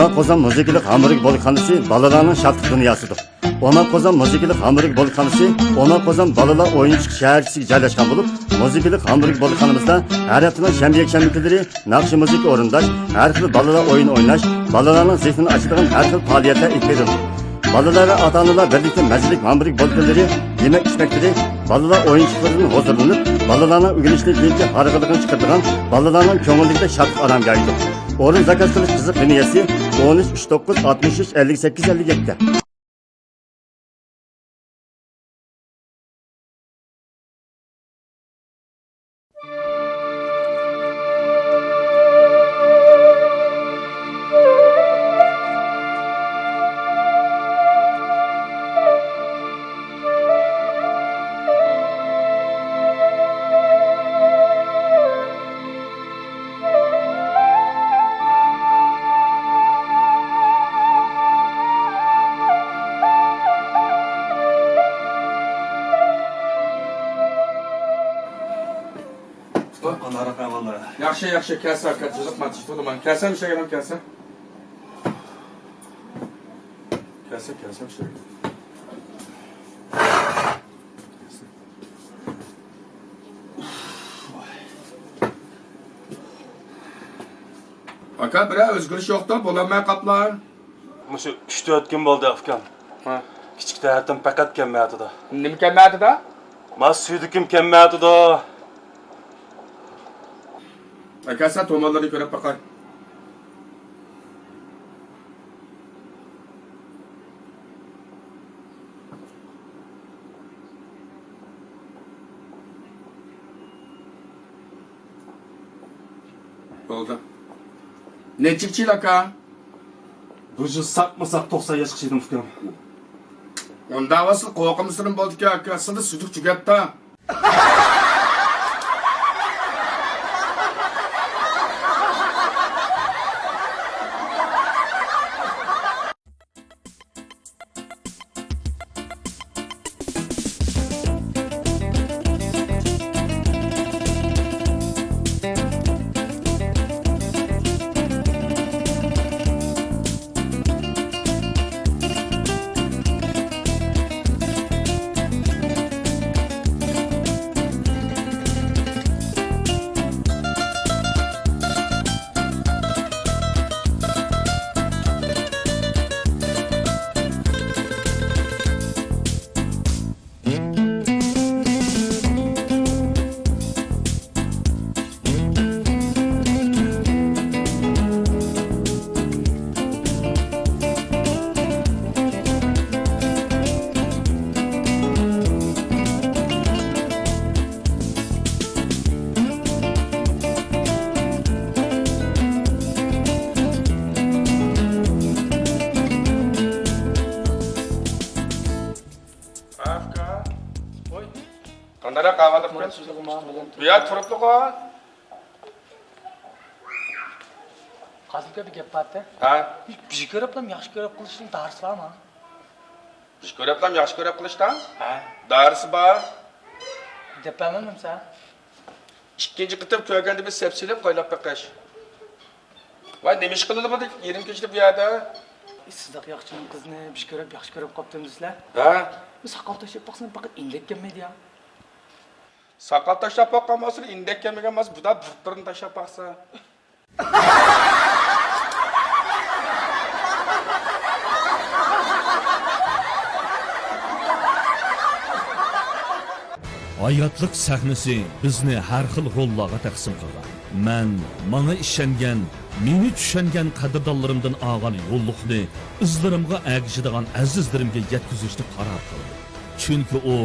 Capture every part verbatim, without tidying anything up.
ئوما قوزام مۇزىكىلىق ھاممىرىگ بولىخانىسى بالىلارنىڭ شادلىق دۇنياسىدۇر. ئوما قوزام مۇزىكىلىق ھاممىرىگ بولىخانىسى ئوما قوزام بالىلار ئويۇن چىقىش شەھەرچىسىگە جايلاشقان بولۇپ، مۇزىكىلىق ھاممىرىگ بولىخانىمىزدا ھەر ھەپتىنىڭ شەنبە، يەكشەنبە كۈنلىرى ناخشا مۇزىكا ئورۇنداش، ھەر خىل بالىلار ئويۇن ئويناش، بالىلارنىڭ زېھنىنى ئاچىدىغان ھەر خىل پائالىيەتلەر ئېلىپ بېرىلىدۇ. بالىلار ۋە ئاتا-ئانىلار بىرلىكتە مەززىلىك ھاممىرىگ بولكىلىرى، يېمەك-ئىچمەكلىرى، بالىلار ئويۇنچۇقلىرىدىن ھۇزۇرلىنىپ، بالىلارنىڭ ئۆگىنىشتىن كېيىنكى ھارغىنلىقىنى چىقىرىدىغان، بالىلارنىڭ كۆڭلىدىكىدەك شادلىق ئارامگاھىدۇر. ئورۇن زاكاز قىلىش قىزىق لىنىيەسى: ئون ئۈچ، ئۈچ توققۇز، ئاتمىش ئۈچ، ئەللىك سەككىز، ئەللىك يەتتە. قانداقراق ئەھۋاللار؟ ياخشى، ياخشى. كەلسە، كەلسە، جىزىق ماتىشى تولىمان. كەلسەم، شەيغىنىم، كەلسە. كەلسە، كەلسەم، شەيغىنىم. ئاكا، بىرەر ئۆزگىرىش يوقتۇ، بولالماي قاپلا. مۇشۇ ئۈچ تۆت كۈن بولدى، ئۇكام. ھە. كىچىك تەرىتىم پەقەت كەلمەيۋاتىدۇ. نېمە كەلمەيۋاتىدۇ؟ ما سۈيدۈكۈم كەلمەيۋاتىدۇ. ئەكەلسە، تومۇرلىرىنى كۆرۈپ باقاي. بولدى. نەچچىگىچە يىل، ئاكا؟ بۇ يىل ساقمۇ ساق توقسان ياشقا چىدىم، ئۇكام. ئۇنداق بولسا قورقمىسىلىمۇ بولىدىكەن، ئاكا. سىلىدە سۈيدۈك تۈگەپتۇ. ئاكا. ۋوي. قانداقراق ئەھۋاللار ئۇكام؟ بۇ يەردە تۇرۇپلۇقى. قاسىم ئاكا، بىر گەپ بارتى. ھە؟ بىز كۆرۈپلام ياخشى كۆرۈپ قىلىشنىڭ دارىسى بارمۇ؟ بىز كۆرۈپلام ياخشى كۆرۈپ قىلىشتا؟ ھە. دارىسى بار. دەپ بەرمەمسە؟ ئىككىنچى قېتىم كۆرگەندە بىر سەپسېلىپ قويلاپ بېقىش. ۋاي، نېمە ئىش قىلىدۇ بۇ يېرىم كېچىدە بۇ يەردە؟ ئى، سىزدەك ياخشىچىلىق قىزنى بىز كۆرۈپ ياخشى كۆرۈپ قاپتىمىز دېسىلە. ھە؟ بۇ ساقال تاشلاپ باقسىمۇ پەقەت ئىندەك كەلمەيدۇ يا. ساقال تاشلاپ باققان بولسا ئىندەك كەلمىگەن بولسا، بۇدا بۇرۇتلىرىنى تاشلاپ باقسا. ھاياتلىق سەھنىسى بىزنى ھەر خىل روللارغا تەقسىم قىلغان. مەن ماڭا ئىشەنگەن، مېنى چۈشەنگەن قەدىردانلىرىمدىن ئالغان يوللۇقنى ئىزلىرىمغا ئەگىشىدىغان ئەزىزلىرىمگە يەتكۈزۈشنى قارار قىلدىم. چۈنكى ئۇ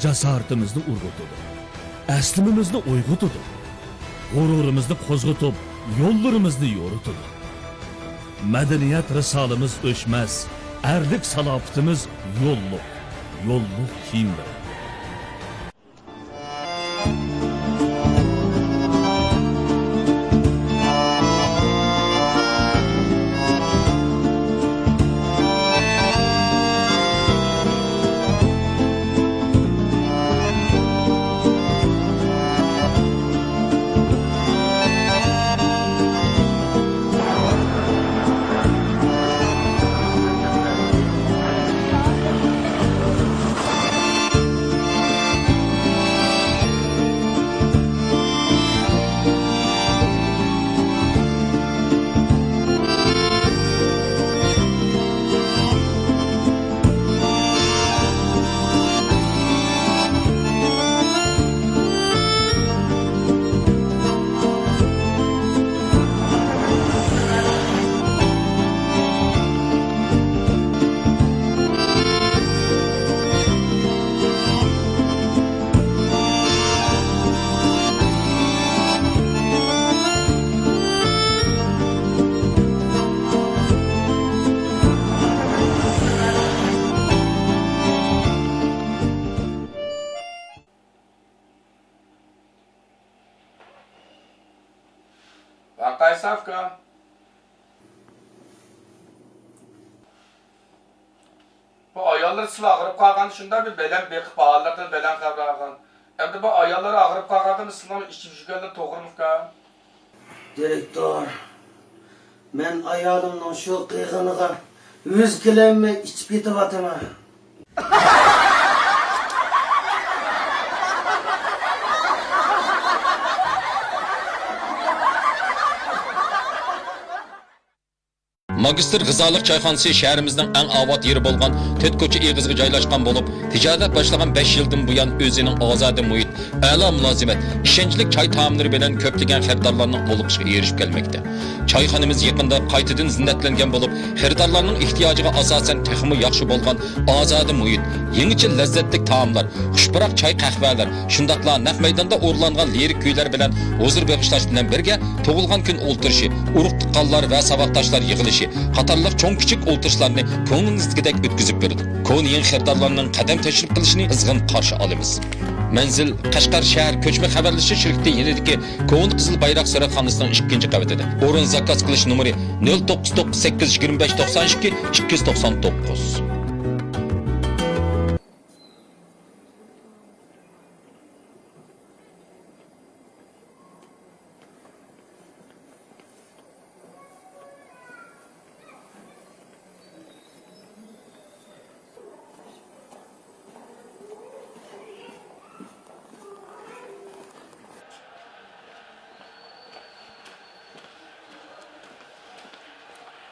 جاسارىتىمىزنى ئۇرغۇتىدۇ، ئەسلىمىمىزنى ئويغىتىدۇ، غۇرۇرىمىزنى قوزغىتىپ، يوللىرىمىزنى يورۇتىدۇ. مەدەنىيەت رىسالىمىز ئۆچمەس، ئەرلىك سالاپىتىمىز يوللۇق، يوللۇق كىيىملىرى. قايسى ئاكا؟ بۇ ئاياللار سىلى ئاغرىپ قالغان شۇنداق بىر بەلەن بېقىپ، بالىلىرىدىن بەلەن خەۋەر ئالغان. ئەمدى بۇ ئاياللار ئاغرىپ قالغاندا سىلىنىڭ ئىچىپ يۈرگەنلىرى توغرىمىكەن؟ دىرېكتور، مەن ئايالىمنىڭ شۇ قىلغىنىغا ۋىز كېلەلمەي ئىچىپ كېتىۋاتىمەن. ماگىستىر غىزالىق چايخانىسى شەھىرىمىزنىڭ ئەڭ ئاۋات يېرى بولغان تۆت كوچا ئېغىزىغا جايلاشقان بولۇپ، تىجارەت باشلىغان بەش يىلدىن بۇيان ئۆزىنىڭ ئازادە مۇھىت، ئەلا مۇلازىمەت، ئىشەنچلىك چاي تائاملىرى بىلەن كۆپلىگەن خېرىدارلارنىڭ قوللىقىشىغا ئېرىشىپ كەلمەكتە. چايخانىمىز يېقىندا قايتىدىن زىننەتلەنگەن بولۇپ، خېرىدارلارنىڭ ئېھتىياجىغا ئاساسەن تېخىمۇ ياخشى بولغان ئازادە مۇھىت، يېڭىچە لەززەتلىك تائاملار، خۇش پۇراق چاي قەھۋەلەر، شۇنداقلا نەق مەيداندا ئورۇنلانغان لىرىك كۈيلەر بىلەن ھۇزۇر بېغىشلاش بىلەن بىرگە، تۇغۇلغان كۈن ئولتۇرۇشى، ئۇرۇق تۇغقانلار ۋە ساۋاقداشلار يىغىلىشى قاتارلىق چوڭ كىچىك ئولتۇرۇشلارنى كۆڭلىڭىزدىكىدەك ئۆتكۈزۈپ بېرىدۇ. كونا يېڭى خېرىدارلارنىڭ قەدەم تەشرىپ قىلىشىنى قىزغىن قارشى ئالىمىز. مەنزىل: قەشقەر شەھەر كۆچمە خەۋەرلىشىش شىركىتى يېنىدىكى كونا قىزىل بايراق سۈرەتخانىسىنىڭ ئىككىنچى قەۋىتىدە. ئورۇن زاكاز قىلىش نومۇرى: نۆل توققۇز توققۇز سەككىز يىگىرمە بەش توقسان ئىككى ئىككىز يۈز توقسان توققۇز.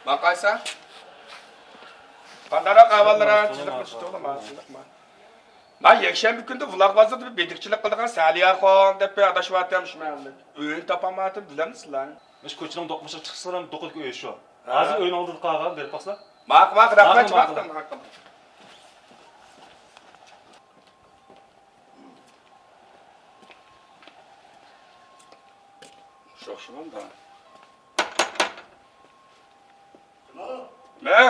باقايسا؟ قانداقراق ئەھۋاللىرى؟ تىنچلىقمۇ، تۇتۇقلۇما، تىنچلىقما؟ مەن يەكشەنبە كۈندە ۋىلاغ بازىرىدا بىر بېدىكچىلىك قىلىدىغان سەلىيەخان دەپ بىر ئاداش بارتى، مۇشۇ مەھەللىدە. ئۆيىنى تاپالمايتتىم، بىلەمسىلەر؟ مۇشۇ كوچىنىڭ دوقمۇشىغا چىقسىلا، دوقىدىكى ئۆي شۇ. ھە. ھازىر ئۆينىڭ ئالدىدا قالغان، بېرىپ باقسىلا. ماقۇل، ماقۇل، رەھمەت، ماقۇل، ماقۇل. ماقۇل. شۇ ئوخشىمامدا. مە.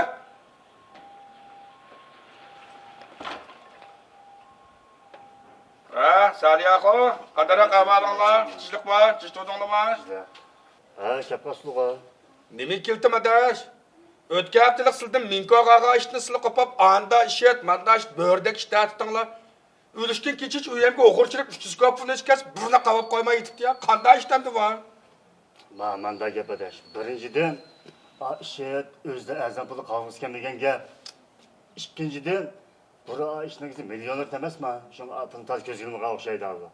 ھە، سالىياخۇ، قانداقراق ئەھۋالىڭلار؟ تىنچلىقما؟ تىنچ تۇردۇڭلارما؟ ھە، كەپ قاپسىلغۇ. نېمە كېلتىم ئاداش؟ ئۆتكەن ھەپتىلىك سىلىدىن مىڭكوغاغا ئىشتىن سىلى قوپاپ، ئاندا ئىشىت، ماندا ئىشىت، بۆرىدەك ئىشتە تۇتۇڭلار. ئۆلۈشكىن كېچىچە ئۆيەمگە ئوغرى چىرىپ، ئۈچ يۈز كوپۇرنى ئىچكەس، بىرنى قاۋاپ قويماي يېتىپتۇ يا. قانداق ئىشتەمدى بار؟ ما، مانداق گەپ ئاداش. بىرىنچىدىن، ئا ئىشىت ئۆزىدە ئەرزان پۇلى قالغۇسى كەلمىگەن گەپ. ئىككىنچىدىن، بۇرا ئا ئىشنىڭ مىليونېر ئەمەسما، شۇڭا پۇلنى تاز كۆزگە ئىلمىغان ئوخشايدۇ ھازىر.